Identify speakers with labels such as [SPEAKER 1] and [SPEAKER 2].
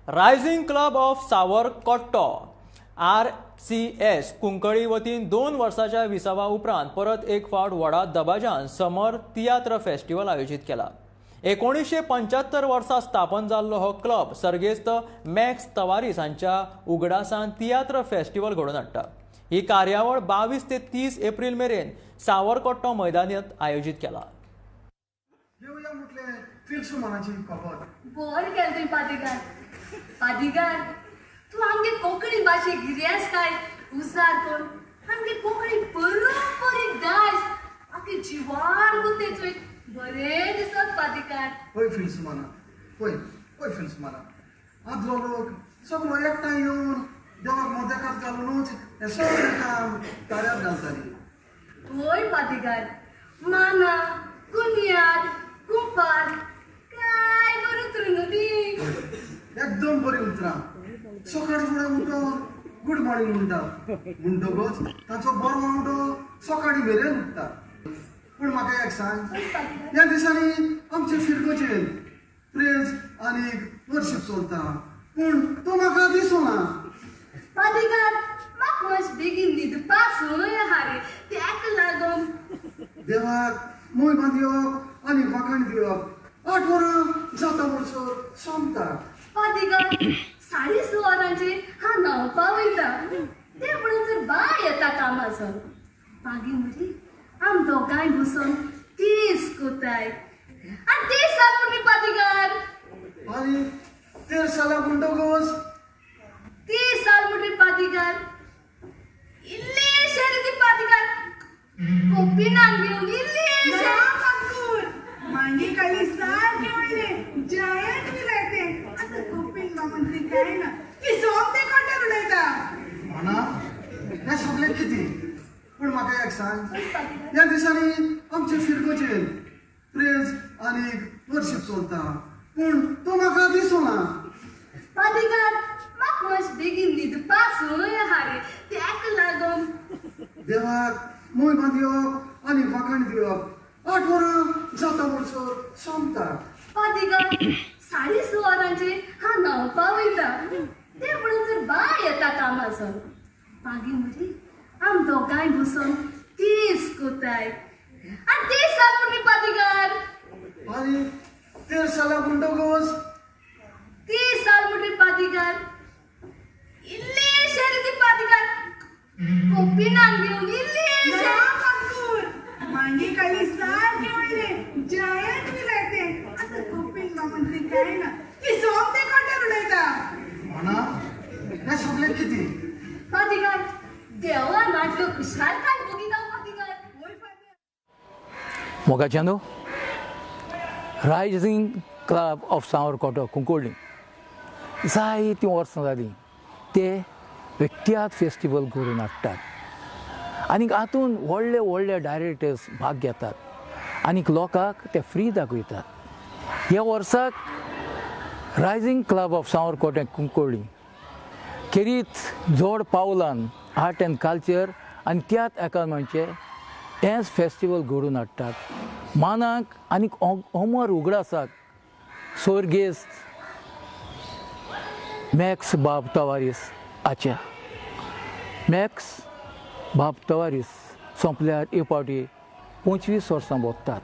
[SPEAKER 1] Rising club of Savarkotto RCS Cuncolim वतीन 2 वर्साच्या विसावा उपरांत परत एक फावट व्हडा दबाज्यान समर तियात्र फेस्टिवल आयोजीत केला. 1975 वर्सा स्थापन जाल्लो हो क्लब सर्गेस्त मॅक्स तवारीस हांच्या उगडासान तियात्र फेस्टिवल घडोवन हाडटा. ही कार्यावळ 22 ते 30 एप्रिल मेरेन सावरकोट्टो मैदानांत आयोजीत केला.
[SPEAKER 2] पादिगार तूं आमगे कोंकणी भाशे गिरेस्त काय उजार करून आमगे कोंकणी बरोबर दायज आमगे जिवान गुंतेचोय बरें दिसत पादिगार.
[SPEAKER 3] पळय फिल्सुमाना, पळय पळय फिल्सुमाना, आदलो लोक सगळो एकठांय येवन देवाक मोदेकात घालुनूच हें सगळें काम कार्यात घालताली.
[SPEAKER 2] वय पादिगार, माना कुनयाद कुंपार काय बरें उतरां न्हू ती.
[SPEAKER 3] एकदम बरी उतरां. सकाळी फुडें उठोन गुड मॉर्निंग म्हणटा म्हणटकच ताचो बरो वांटो सकाळी मेरेन उठता. पूण म्हाका एक सांग, ह्या दिसांनी आमचे फिरगोचेर प्रेज आनी वर्शीप चलता, पूण तो म्हाका दिसना.
[SPEAKER 2] पादिगार, म्हाका मातशें बेगीन न्हिदपाक संवय आहा रे, तेका लागून.
[SPEAKER 3] देवाक मोय बांदिवप आनी वाखाण दिवप 8 वरां जाता म्हणसर सोंपता.
[SPEAKER 2] पादिगार, 6:30 वरांचेर हांव न्हांवपा वयता, ते म्हणसर बाय येता कामासून. मागीर मरे आम दोगांय बसून तीस कोताय आनी 30 साल म्हणली पादिगार.
[SPEAKER 3] आनी 13 सालां म्हणटकच
[SPEAKER 2] 30 साल म्हणली पादिगार. इल्ली शेरी ती पादिगार कोपिनान घेवन इल्ली.
[SPEAKER 4] मांगे काली सारखे वयले जायत उलयते आतां कोपीन बामण काय ना की सोमते कोटर उलयता.
[SPEAKER 3] म्हणा हें सगळें कितें, पूण म्हाका एक सांग, ह्या दिसांनी आमचे फिरगोचेर प्रेज आनी वर्शीप चलता, पूण तो म्हाका दिसना.
[SPEAKER 2] पादिगार, म्हाका मातशें बेगीन न्हिदपाक संवय आहा रे, तेका लागून.
[SPEAKER 3] देवाक मोय बांदिवप आनी वाखाण दिवप 8 वरां जाता म्हणसर सोंपता.
[SPEAKER 2] पादिगार, 6:30 वरांचेर हांव न्हांवपा वयता, ते म्हणसर बाय येता कामासून. मागीर मरे आम दोगांय बसून 30 कोताय आनी 30 साल म्हणली पादिगार.
[SPEAKER 3] आनी 13 सालां म्हणटकच
[SPEAKER 2] 30 साल म्हणली पादिगार. इल्ली शेरी ती पादिगार कोपिनान घेवन इल्ली.
[SPEAKER 4] मांगे काली सारखे वयले जायत उलयते आतां कोपीन बामण काय ना की सोमते कोटर उलयता.
[SPEAKER 3] म्हणा हें सगळें कितें.
[SPEAKER 2] पादिगार, देवान वाटलो खुशालकाय भोगिता पादिगार.
[SPEAKER 5] मोगाच्यानो, रायझींग क्लब ऑफ सावरकोटो कुंकळ्ळी जायतीं वर्सां जालीं ते व्यक्तियात फेस्टिवल करून हाडटात आनीक हातून व्हडले व्हडले डायरेक्टर्स भाग घेतात आनीक लोकांक ते फ्री दाखयतात. ह्या वर्साक रायझींग क्लब ऑफ सावरकोटे कुंकळ्ळी खेरीत जोड पावलान आर्ट एंड कल्चर आनी तियात्र अकादमीचे हेंच फेस्टिवल घडोवन हाडटात. मानाक आनीक अमर उगडासाक सोर्गेस्त मॅक्स बाब तवारीस आच्या मॅक्स बाब तवारीस सोंपल्यार एक फावटी 25 वर्सां भोगतात.